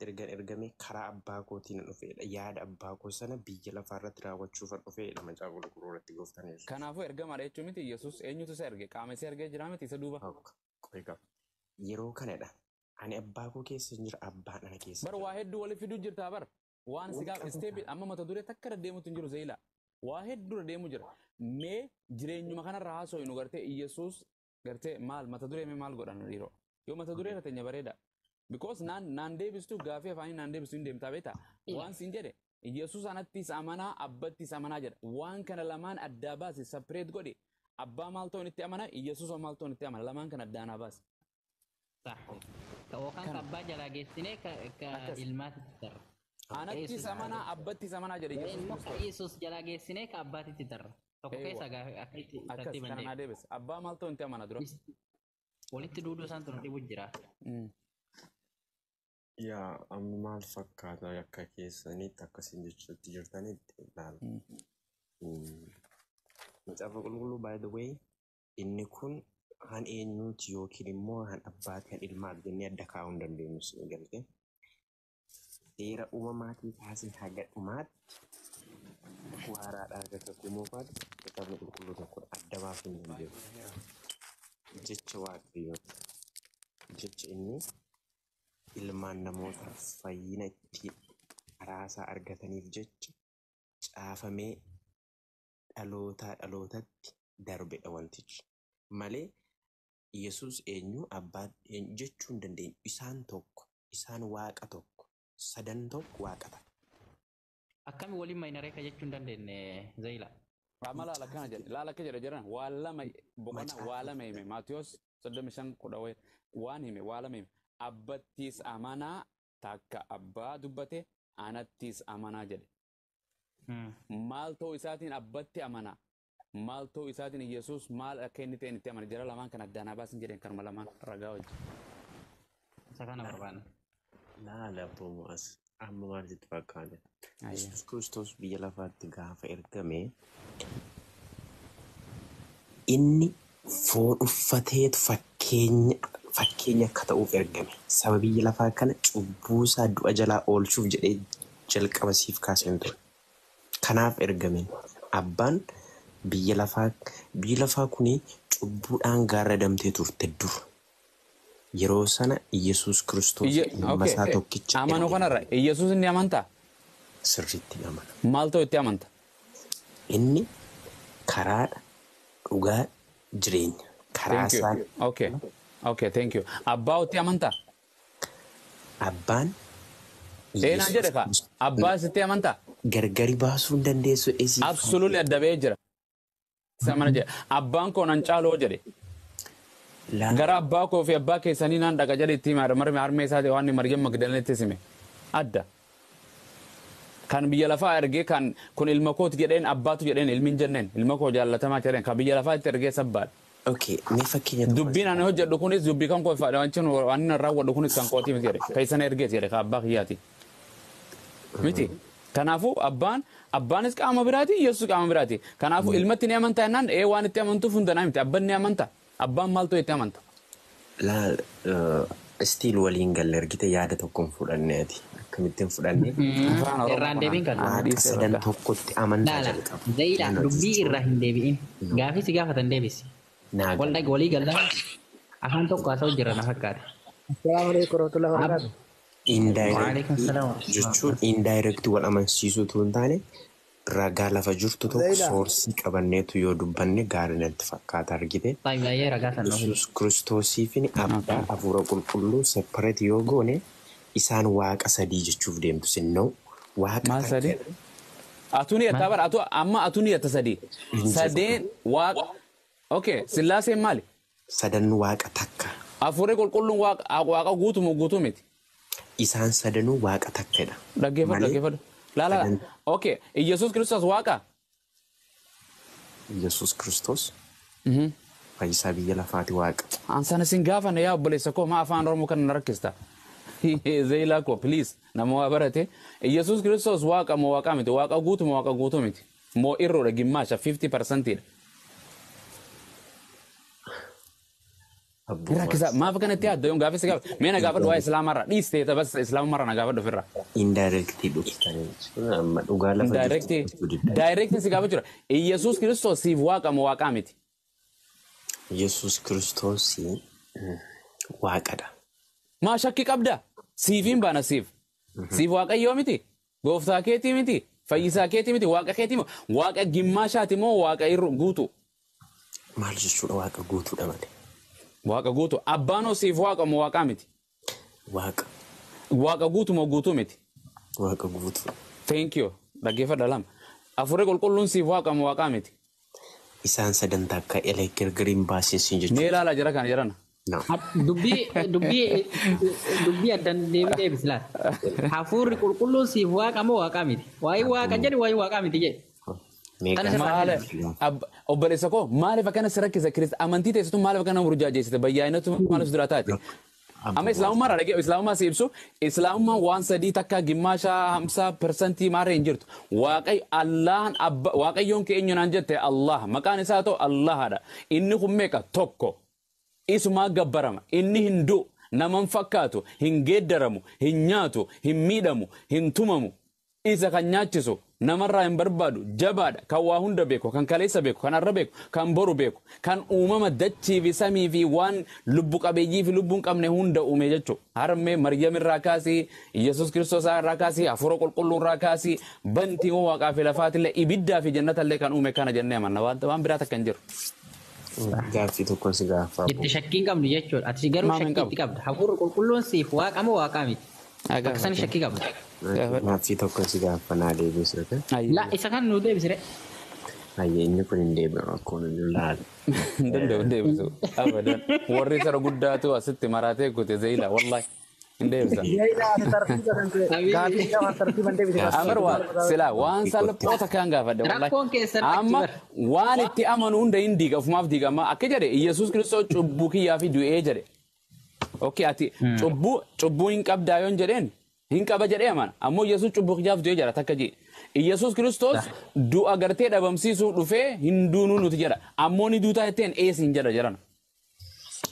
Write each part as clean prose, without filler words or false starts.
Ergan ergame karaa abbaa kootiin dhufeedha. Yaada abbaa koo sana biyya lafaa irratti raawwachuufan dhufeedha macaafa qulqulluu irratti gooftaan Yesuus. Kanaafuu ergamaadha jechuun miti Yesuus eenyutu isa erge? Qaama isa ergee jira miti isa duuba. Egaa yeroo kanadha. Ani abbaa koo keessa hin jira, abbaan ana keessa Bar jira. waa hedduu waliif fiduu jirtaa bar. Waan si gaaf isteepi amma mata duree takka irra deemutu hin jiru Zeeyilaa. Waa hedduu irra deemu jira. Mee jireenyuma kanarra haasoo nu gartee Yesuus gartee maal mata duree mee maal godhan dhiiroo. Yoo mata duree irra teenya bareeda. Because naan deebistu gaafii afaanii naan deebistu hin deemtaa beektaa. Waan siin jedhe Yesuus anattis amanaa abbattis amanaa jedha. Waan kana lamaan addaa baasi separate godhi. Abbaa maal ta'uun itti amana Yesuus maal ta'uun itti amana lamaan kana addaa naa baasi. Yookaan ka abbaa jalaa geessinee ka Akkas. ilmaatitti darra. Anattis amanaa abbattis amanaa jedhe Yesuus Immoo ka Kiristoos. Yesuus jalaa geessinee ka abbaatitti darra. Tokko Eewwa. keessa gaafa akka itti Akkas tartiiban kana naa deema. deebise. Abbaa maal ta'uun itti amana dura? Walitti duuduu isaan tun dhibu jira. Yaa amma maal fakkaata akka keessanitti akkasiin jechuutti jirtanitti ilaala. Macaafa qulqulluu, by the way, inni kun han eenyuuti yookiin immoo han abbaati han ilmaati jennee adda kaa'uu hin dandeenyu si galte. Seera uumamaatii kaasee haga dhumaatti kakuu haaraadhaa haga kakuu moofaatti kitaabni qulqulluu tokkodha. Adda baasuu hin dandeenyu. Jecha Waaqayyooti. Jecha inni ilmaan namootaaf fayyina ittiin karaa isaa argataniif jecha caafamee dhalootaa dhalootatti darbedha wantichi. Malee Yesuus eenyu abbaan eenyu jechuu hin dandeenyu. Isaan tokko, isaan waaqa tokko, sadan tokko waaqa takka. Akkami waliin maynaree ka jechuu hin dandeenye Zayila? Amma laala akkana jedhe laala akka jedhe jiran waa lama boqonnaa waa lama hime Maatiyos 35 10 wayi waan hime waa lama hime abbattis amanaa takka abbaa dubbate anattis amanaa jedhe. Maal ta'uu isaatiin abbatti amanaa maal ta'uu isaatiin Yesuus maal akka inni ta'e itti amana jara lamaan kan addaan haa baasin jedheen kanuma lamaan ragaa wajji. Isa kana barbaanna. Laala abboo mo'as amma maal sitti fakkaata? Yesuus Kiristoos biyya lafaatti gaafa ergame inni foon uffateetu fakkeenya akka ta'uuf ergame. Saba biyya lafaa kana cubbuusaa du'a jalaa oolchuuf jedhee jalqaba siif kaaseen ture. Kanaaf ergame. Abbaan biyya lafaa kuni cubbuudhaan gaarradamtee turte dur. Yeroo sana Yesuus Kiristoos ilma isaa tokkicha Amanuu erge. Kanarra Yesuus inni amantaa? Sirriitti amana. Maal ta'u itti amanta? Inni karaadha, dhugaa, jireenya. Karaa Thank you. isaan Okay, thank you. Abbaa itti amantaa? Abbaan Ee naan jedhe kaa. Abbaa sitti amantaa? Gargari baasuu hin dandeessu esiif. Absolutely adda ba'ee jira. Isa mana jedhe. Abbaan koo nan caaloo jedhe. Gara abbaa koo fi abbaa keessanii naan dhaqa jedhe itti himaa marme harmee isaa waan Maryam Magdalenitti sime. Adda. Kan biyya lafaa ergee kan kun ilma kooti jedheen abbaatu jedheen ilmi hin jenneen ilma koo jaallatamaa jedheen kan biyya lafaa itti ergee sabbaadha. Okay, mee fakkeenya tokko. Dubbiin ani hojjedhu kunis dubbii kan koo faadha wanti waan inni raawwadhu kunis kan kootii miti jedhe. Kan isaan ergeeti jedhe kan abbaa kiyyaati. Miti. Kanaafuu abbaanis qaama biraati, Yesuus qaama biraati. Kanaafuu ilmatti ni amantaa jennaan ee waan itti amantuuf hunda naa miti. Abbaan ni amanta. Abbaan maaltu itti amanta? Laal, still waliin galle argite yaada tokkoon fudhanneeti. Akkamittiin fudhanne? Afaan Oromoo Irraan deebiin kan. Waaqa sadan tokkotti amantaa Laala, jalqaba. Zayila, dubbii irraa hin deebi'in. Gaafii si gaafatan deebisi. Naa Wal dhag walii galaa afaan tokko haasa'u jira na fakkaate. Assalamu alaikum warahmatullahi wabarakatuh. Waalaikum salaam. Indirect jechuun indirect wal amansiisuutu hin taane ragaa lafa jirtu tokko Zayila. Source qabanneetu yoo dubbanne gaarii natti fakkaata argite. Baay'ee ragaa san nuuf. Yesuus Kiristoosii fi abbaa hafuura qulqulluu separate yoo goone isaan waaqa sadii jechuuf deemtu sinnoo waaqa Maal sadii? takka. Atuu ni jettaa bara atuu amma atuu ni jetta sadii. Sadeen waaqa. Okay, Sillaaseen maali? Sadan waaqa takka. Hafuurri qulqulluun waaqa guutumu guutuu miti. Isaan sadanuu waaqa takkadha. Dhaggeeffadhu, Malee dhaggeeffadhu. Laala. sadan Okay, Yesuus Kiristoos waaqa. Yesuus Kiristoos fayyisaa biyya lafaati waaqa. Ansaan isin gaafanne yaa obboleessa koo maa afaan Oromoo kana na rakkista. Zeeyilaa koo, please, nama waa barate. Yesuus Kiristoos waaqa moo waaqa miti? Waaqa guutuu moo waaqa guutuu miti? Moo irroodha gimmaasha 50%dha. Rakkisa maaf kanatti yaadda yoon gaafii si gaafa mee na gaafadhu waa'ee islaamarra dhiistee bas islaamarra na gaafadhu ofirra. Indirectly dhuftanii jechuun amma dhugaa lafa Directly jirtu didda. directly si gaafa jira. Iyyasuus Kiristoos siif waaqa moo waaqaa miti? Yesuus Kiristoos waaqadha. Maa shakkii qabda? Siifiin baana siif. Siif waaqayyoo miti? Gooftaa keetii miti? Fayyisaa keetii miti? Waaqa keetii moo? Waaqa gimmaashaati moo waaqa irru guutu? Maal jechuudha waaqa guutuudha malee. Waaqa guutu. Abbaanoo siif waaqa moo waaqaa miti? Waaqa. Waaqa guutu moo guutuu miti? Waaqa guutuu. Thank you. Dhaggeeffadha lama. Afurii qulqulluun siif waaqa moo waaqaa miti? Isaan sadan takka elee gargariin baasisin Mee jechuudha. ilaalaa jira kana jedhana. No. Dubbii dubbii dubbii addan deebii deebisi laata. Hafuurri qulqulluun siif waaqa moo waaqaa miti? Waa'ee waaqa jedhi waa'ee waaqaa miti jedhi. Meeqa? Maal obboleessa koo maaliif akkana si rakkisa kirist amantii teessitu maaliif akkana burjaajeessite bayyaanatu maaliif dura taate? Amma islaamummaa irraa dhagee islaamummaa si ibsu islaamummaan waan sadii takka gimmaasha hamsa persentii maarree hin jirtu. Waaqayyo Allahan abba waaqayyoon kee eenyu naan jette Allah maqaan isaa ta'u Allahadha. Inni kun meeqa tokko isumaa gabbarama inni hin du'u naman fakkaatu hin geeddaramu hin nyaatu hin miidhamu hin tumamu isa kan nyaachisu namarraa hin barbaadu jabaadha kan waa hunda beeku kan kaleessa beeku kan har'a beeku kan boru beeku kan uumama dachii fi samii fi waan lubbu qabeeyyii fi lubbuu hin qabne hunda uume jechuudha. Harmee Maryam irraa kaasii Yesuus Kiristoos irraa kaasii hafuura qulqulluu irraa kaasii bantii waaqaa fi lafaatillee ibiddaa fi jannatallee kan uume kana jennee amanna waan biraa takka hin jiru. Gaaffii tokko si gaafa. Itti shakkii hin qabnu jechuudha. Ati garuu Maam hin shakkii itti qabda. Hafuurri qulqulluun siif waaqa moo waaqaa miti? Akka san shakkii qabda. Gaaffii tokko si gaafa naa deebisu. La isa kan nu deebisire. Hayyee inni kun hin deebi'u akkuma inni laala. Hin danda'u hin deebisu. Abadan. Warri sara guddaatu asitti maraatee kute zeeyila wallahi hin deebisa. Zaila ati tartiiba kan ta'e gaaffii qaba tartiiban deebise. Amar waa silaa waan salphoo takkaan gaafadhe wallahi. Rakkoon keessan achi Amma bara. waan itti amanu hunda hin diiga ofumaaf diiga amma akka jedhe Iyyasuus Kiristoos cubbuu kiyyaa fi du'ee jedhe. Okay ati cubbuu cubbuu hin qabdaa yoon jedheen hin qaba jedhee amana ammoo Iyyasuus cubbuu kiyyaaf du'ee jedha takka jee. Iyyasuus Kiristoos du'a gartee dhabamsiisuu dhufee hin duunuu nuti jedha ammoo ni duutaa jetteen ees hin jedha jedhan.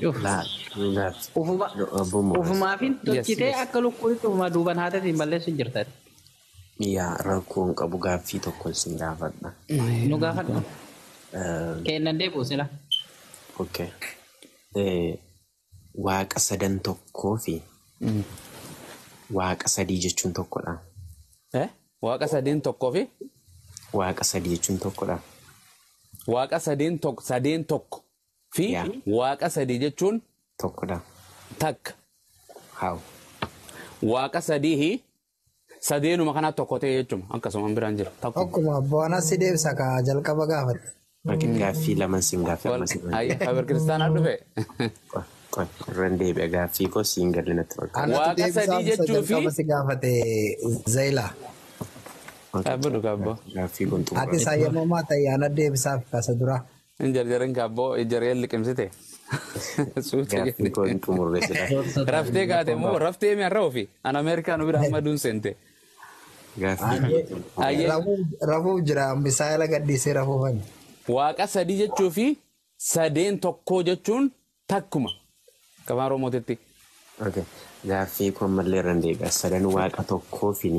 Laala. Ufuma Abbuun ufumaafin tolchitee yes. akka lukkuutti ufuma duuban haatetiin balleessu jirta. Yaa rakkoon qabu gaaffii tokko sin gaafadha. Nu gaafadhu. Kennan deebi'u sila. Okay. Waaqa sadan tokkoo fi waaqa sadii jechuun tokkodha. Eh? Waaqa sadeen tokkoo fi Waaqa sadii jechuun tokkodha. waaqa sadeen tokko sadeen tokko fi Yaa. waaqa sadii jechuun Tokkodha. takka. Haa. Waaqa sadii sadeenuma kanaa tokko ta'e jechuudha akkasuma biraan jira. Tokko. Akkuma abboon si deebisa ka jalqaba gaafatte. Gaaffii lama sin gaaffii amma sin Haber kiristaanaa dhufe. Irraan deebi'a gaaffii koo siin galle natti fakkaata. Anatu Waaqa deebisaaf sadii isa jechuu fi- jalqaba si gaafate Zaila. Dhaabbadhu kaabboo. Gaaffii kun Ati xumurame. sayyamamaa ta'e ana deebisaaf kasa dura. Hin jarjarin kaabboo jarjaren liqimsite. Suuta Gaaffii jette. koo hin xumurre sila. Raftee kaate immoo raftee mi har'a ofi. An Ameerikaa nu bira amma duun seente. Gaaffii Ayyee. Rafuuf jira misaayila gadhiisee rafuufani. Waaqa sadii jechuu fi sadeen tokkoo jechuun takkuma. Afaan Oromootitti. Okay. Gaaffii koo ammallee irraan deebi'a. Sadan waaqa tokkoo fi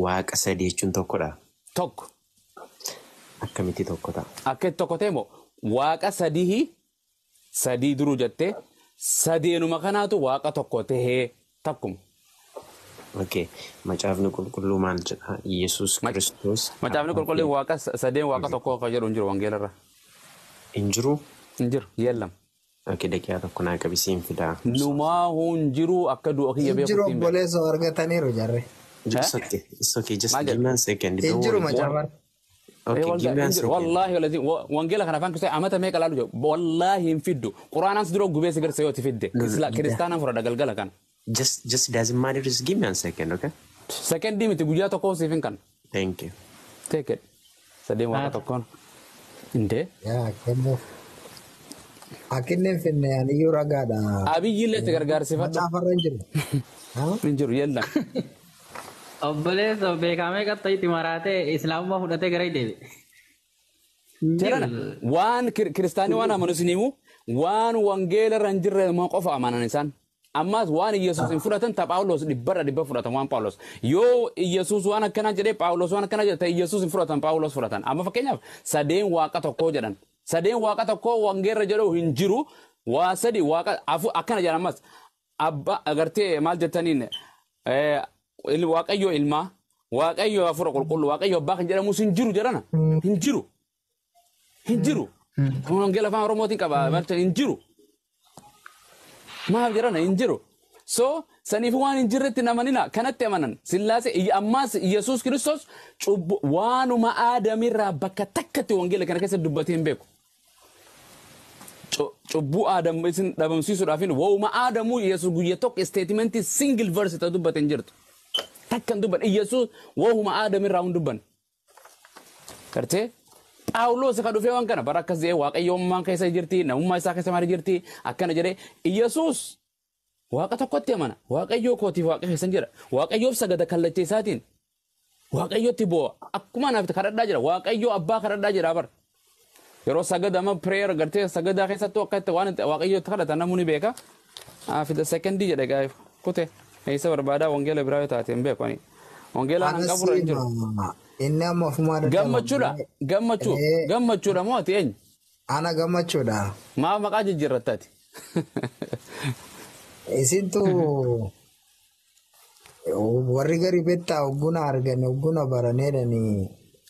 waaqa sadii jechuun tokkodha. Tokko. Akkamitti tokko ta'a? Akka itti tokko ta'e immoo waaqa sadii sadii duruu jettee sadeenuma kanaatu waaqa tokko tahee takkuma. Okay. Macaafni qulqulluu maal jedha? Yesuus Kiristoos. Macaafni qulqulluun waaqa sadeen waaqa tokko akka jedhu hin jiru wangeelarra. Hin jiru? Hin jiru yeellam. Okay, daqiiqaa tokko naa qabisiin fidaa. Numaa hin jiru akka du'a kiyya Hin jiru beekutti hin beeku. obboleessoo argataniiru jarre. It's okay. It's okay. Just Maal give me a second. Hin Don't jiru worry. macaafar. Okay, give me a second. Wallaahi walazi wangeela kana afaan keessatti amata meeqa laalu jiru wallaahi hin fiddu quraanaan si dura gubee si garsa yoo ti fidde kiristaanaan fudhadha galgala kana. Just doesn't matter. Just give me a second, okay? Sekendii miti guyyaa tokko siif hin kan. Thank you. Take it. Sadeen waaqa tokkoon. Indee. Yaa kennuuf. Akkinni hin finne ani iyyuu ragaadha. Abiyyi illee itti gargaarsifadhu. Macaafarra hin jiru. Hin jiru yeellam. Obboleessa beekamee qaxxayitti maraatee islaamummaa fudhatee gara deebi'e. Jedhan waan kiristaanii waan amanu isin himu waan wangeela irra hin jirre immoo qofa amanan isaan. Ammas waan Iyyasuus hin fudhatan ta Phaawulos dhibbarra dhibba fudhatan waan Phaawulos. Yoo Iyyasuus waan akkanaa jedhee Phaawulos waan akkanaa jedhe ta Iyyasuus hin fudhatan Phaawulos fudhatan. Amma fakkeenyaaf sadeen waaqa tokkoo jedhan. Sadeen waaqa tokkoo wangeerra jedhu hin jiru. Waa sadi waaqa afu akkana jedhan ammas. Abba agartee maal jettaniin Waaqayyo ilmaa, Waaqayyo hafuura qulqulluu, Waaqayyo abbaa kan jedhamus hin jiru jedhana. Hin jiru. Hin jiru. Kun wangeela afaan Oromootiin qaba. Barcha hin jiru. Maaf jedhana hin jiru. So saniif waan hin jirretti namanina kanatti amanan. Sillaasee ammaas Yesuus Kiristoos cubbu waanuma aadamirraa bakka takkatti wangeela kana keessa dubbatee hin beeku. Cubbuu aadamu isin dhabamsiisuudhaaf waanuma aadamuu Yesuus guyya tokko statementii single verse ta dubbate hin jirtu. Takka hin dubbanne Yesuus waanuma aadamirraa hin dubbanne. Gartee Phaawulos ka dhufee waan kana bara akkas jedhee waaqayyoommaan keessa jirti namummaa isaa keessa maal jirti akkana jedhee Yesuus waaqa tokkotti amana waaqayyoo kootiif waaqa keessan jira waaqayyoof sagada kallacha isaatiin waaqayyootti boo'a akkuma anaaf kadhadhaa jira waaqayyoo abbaa kadhadhaa jira bara. Yeroo sagada amma prayer gartee sagadaa keessattuu akka itti waan waaqayyootti kadhatan namni ni beeka. Fida sekendii jedhe gaa'if kute eessa barbaadaa wangeela biraa yoo taate hin beeku ani. Wangeela an qabu irra hin jiru. Inni amma ofumaa dadhaba. Gammachuudha gammachuu gammachuudha moo ati eenyu? Ana gammachuudha. Maaf maqaa jijjiirrattaati? Isintu warri gari beektaa ogguna argane ogguna baraneedhani.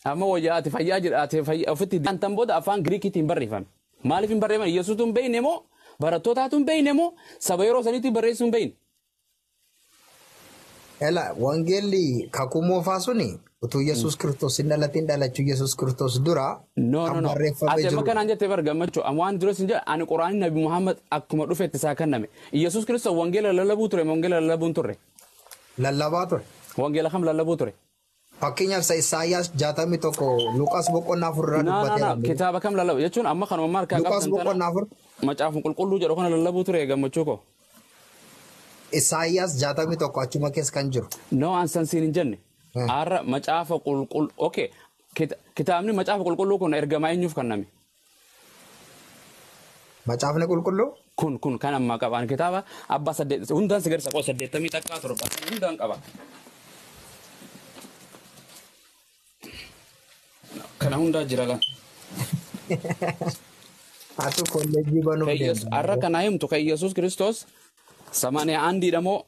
Amma wayyaa ati fayyaa jira ati fayyaa ofitti tan booda afaan Giriikiitiin barreeffame. Maaliif hin barreeffame? Yesuutu hin beekne moo barattootaatu hin beekne moo saba yeroo saniitti barreessuu hin beekne? Ela wangeelli kakuu moofaa suni utuu Yesuus Kiristoos hin dhalatin dhalachuu Yesuus Kiristoos dura No, no, kan no. barreeffamee Ati amma jiru. kanaan jettee bar gammachuu. Amma waan dura sin jedha ani quraanni Nabi Muhammad akkuma dhufetti isaa kenname. Yesuus Kiristoos wangeela lallabuu ture moo wangeela lallabuu hin turre? Lallabaa ture. Wangeela kam lallabuu ture? Fakkeenyaaf isa Isaayyaas 61 Luqaas boqonnaa 4 irraa Na, na, na. dubbateera. Kitaaba kam lallabu jechuun amma kanuma maal kaa Luqaas qabdan tana boqonnaa 4 macaafa qulqulluu jedhu kana lallabuu ture gammachuu koo. Isaayyaas 61 achuma keessa kan jiru. No, an san siin hin jenne. Har'a macaafa qulqulluu. Okay. Kitaabni macaafa qulqulluu kun ergamaa eenyuuf kenname? Macaafni qulqulluu Kun kan ammaa qaba. Ani kitaaba abbaa saddeet hundaan si garsa qoo saddeettamii takkaa torba hundaan qaba. Kana hundaa jira lan. atu kolleejjii banuuf deema. Har'a kana himtu kan Yesuus Kiristoos samaniya andiidha moo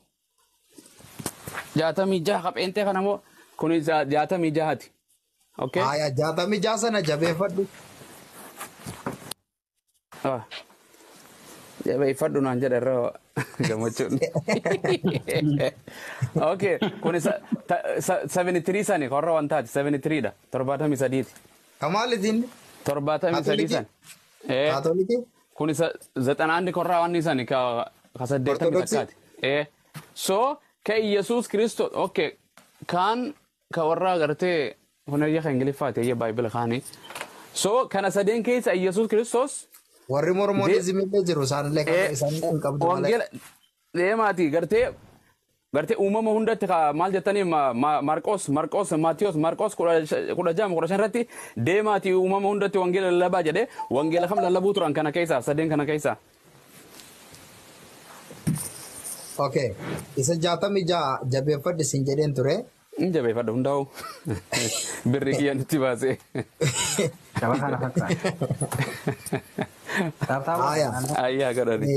66 qapheenxee kana moo kun 66ti. Okay? Haaya 66 sana jabeeffadhu. Ah. Jabeeffadhu naan jedha irra gammachuun. Okay, kun 73 sani korra wantaati 73 dha 73ti. Kamaalitiin 73 sani. Kaatolikii Kun isa 91 korraa wanni sani ka saddeettamii Ortodoksii? takkaati. So ka Yesuus Kiristoos okay kaan ka warra agartee kun ayya kan Ingiliffaati ayya baayibila kaanii. So kana sadeen keessa Yesuus Kiristoos warri mormoonizimii illee jiru isaanillee kan isaan hin qabdu malee. wangeela deemaati gartee gartee uumama hundatti ka maal jettanii Marqos Marqos Maatiyos Marqos 16 15 irratti deemaati uumama hundatti wangeela lallabaa jedhee wangeela kam lallabuu turan kana keessa sadeen kana keessa. Okay. Isa 66 jabeeffadhu sin jedheen ture. Hin jabeeffadhu hundaa'u birri kiyya nutti baasee. Shaba kana fakkaata. Taaptaap Haaya. Ayyaa godhani.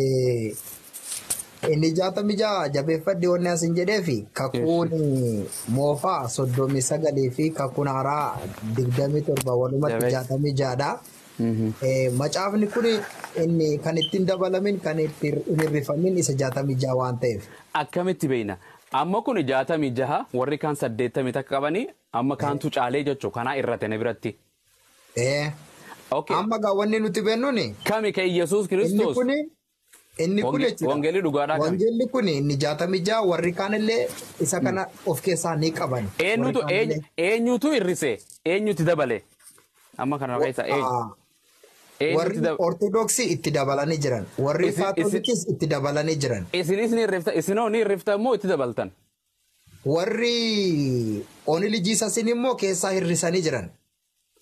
Inni 66 jabeeffadhi wanni asin jedheefi kakuun moofaa 39 fi kakuun haaraa 27 walumatti Jabeef. 66dha. Macaafni kun inni kan ittiin dabalamin kan ittiin hin hirrifamin isa 66 waan ta'eef. Akkamitti beekna? Amma kun 66 warri kaan 80 takka qabanii amma kaantu caalee jechuu kanaa irrate na biratti. Okay. Amma gaa wanni nuti beennuuni Kami ka Yesuus inni Kiristoos kuni inni kun jechuudha. Wangeelli dhugaadhaa kami? Wangeelli kun inni 66 warri kaan illee isa kana of keessaa ni qaban. Eenyutu Warri kaan illee- eenyutu hir'ise? Eenyutu dabale? Amma kana keessa eenyu? Warri Eenyutu dabale? Ortodoksii itti dabalanii jiran. Warri Kaatolikis itti dabalanii jiran. Isinis ni hir'ifta isinoo ni hir'ifta immoo itti dabaltan. Warri Only Jesus immoo keessaa hir'isanii jiran.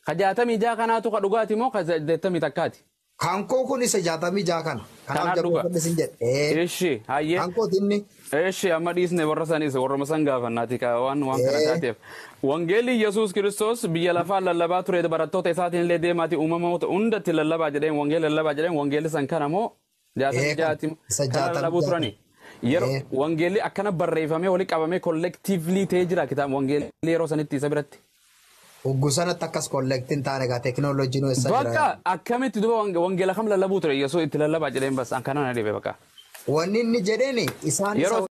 Ka 66 kanaatu ka dhugaati moo ka 81ti? Kan koo kun isa 66 kana. Kanaaf Kanaa dhuga. jabeeffadhe sin jedhe. Ishi hayyee. Kan kooti inni. Eeshi amma dhiisne warra sanis warra san gaafannaati ka waan kana taateef. Wangeelli Yesuus Kiristoos biyya lafaa lallabaa ture barattoota isaatiin illee deemaati uumamoota hundatti lallabaa jedheen wangeela lallabaa jedheen wangeelli san kana moo 66ti Isa kana lallabuu 66. turani. Yeroo wangeelli akkana barreeffamee walitti qabamee collectively ta'ee jira kitaaba wangeelli yeroo sanitti isa biratti. Hoggu sanatti akkas kollektiin taane egaa teekinooloojiin eessa jira? Bakka akkamitti duba wangeela kam lallabuu ture Yesuus itti lallabaa jedheen bas an kana na dhibe bakka. Wanni inni jedheen isaan isa Yeroo